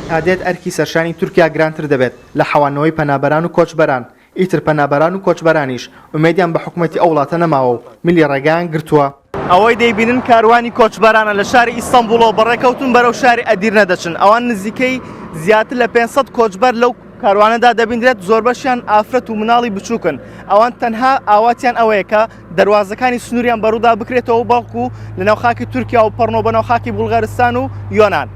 تا دێت ئەرکی سەرشانی تورکیا گرانتر دەبێت لە حەوانەوەی پەنابەران و کۆچبەران، ئیتر پەنابەران و کۆچبەرانیش ئومێدیان بە حکومەتی ئەو وڵاتە نەماوە و ملی ڕێگایان گرتووە. ئەوەی دەیبینن کاروانی کۆچبەرانە لە شاری ئیستەنبوڵەوە بەڕێکەوتوون بەرەو شاری ئەدیرنە دەچن، ئەوان نزیکەی زیاتر لە 500 کۆچبەر لەو کاروانەدا دەبیندرێت، زۆربەشیان ئافرەت و مناڵی بچووکن، ئەوان تەنها ئاواتیان ئەوەیە کە دەروازەکانی سنووریان بەڕوودا بکرێتەوە و بەڵکو لەناو خاکی تورکیا و پەڕنەوە بەناو خاکی بوڵغارستان و یۆنان.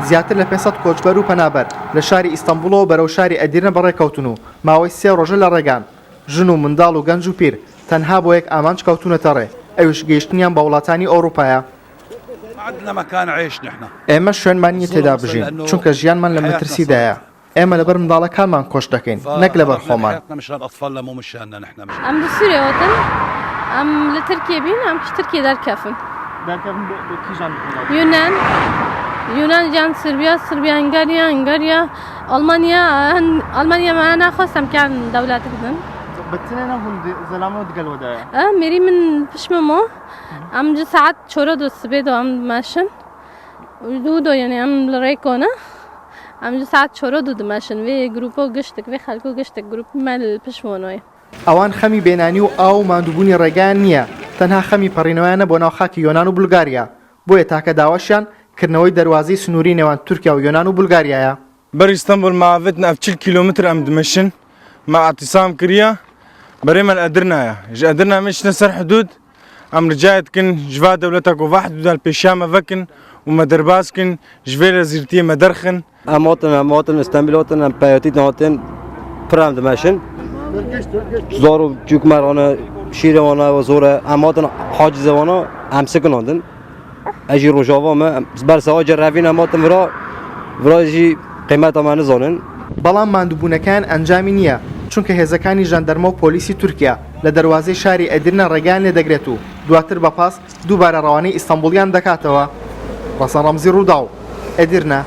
زیاتر لە 500 کۆچبەر و پەنابەر لە شاری ئیستەنبوڵەوە بەرەو شاری ئەدیرنە بەڕێکەوتن و ماوەی سێ ڕۆژە لە ڕێگان، ژن و منداڵ و گەنج و پیر تەنها بۆ یەک ئامانج کەوتوونەتە ڕێ، ئەویش گەیشتنیان بە وڵاتانی ئەوروپایە. ئێمە شوێنمان نییە تێدا بژین، چونکە ژیانمان لە مەترسیدایە. ئێمە لەبەر منداڵەکانمان کۆچ دەکەین نەک لەبەر خۆمان. ئەم لە سووریا وتن ئەم لە ترکیە بین ئەم کش ترکیە دەرکەفن یونان یونان یان سربیا سربیا هنگاریا هنگاریا ئەڵمانیا ئەڵمانیا ما ناخواستم کان دەولات بدن مێری من پشمەمۆ ئەم ساعت چۆرە دو سبێ دو ئەم ماشن دوو دو یعنی ئەم لە ڕێ کۆنە ئەم ji saet çoro du dimeşin vê grûpo giştik vê xelko giştik grûp me li pişt wan ئەوان خەمی بێنانی و ئاو و ماندووبوونی ڕێگایان نییە، تەنها خەمی پەڕینەوەیانە بۆ ناو خاکی یۆنان و بولگاریا، بۆیە تاکە داواشیان کردنەوەی دەروازەی سنووری نێوان تورکیا و یۆنان و بولگاریایە. بەر ئیستەنبول me avêtin ev 40 کیلۆمتر em dimeşin me اعتصام kiriye berê me li Edirnaya ji Edirna me çine ser hudud em ricayê dikin ji va dewleta ku va hudûda li pêşiya me vekin û me derbas kin ji vê rezîltiyê me derxin. Em hatin em hatin Îstanbul hatin em peyatî hatin pir em dimeşin. Zor û çûk me rane şîrê wan e zor e em hatin hacizê wan em sekinandin. Ez jî rojava me ber sewaca revîn em hatin vira vira jî qîmeta me nizanin. بەڵام ماندووبوونەکەیان ئەنجامی نییە، چونکە هێزەکانی ژەندەرمە و پۆلیسی تورکیا لە دەروازەی شاری ئەدیرنە ڕێگایان لێدەگرێت و دواتر بە پاس دووبارە ڕەوانەی ئیستەنبوڵیان دەکاتەوە. ڕەسەن ڕەمزی، ڕووداو، ئەدیرنە.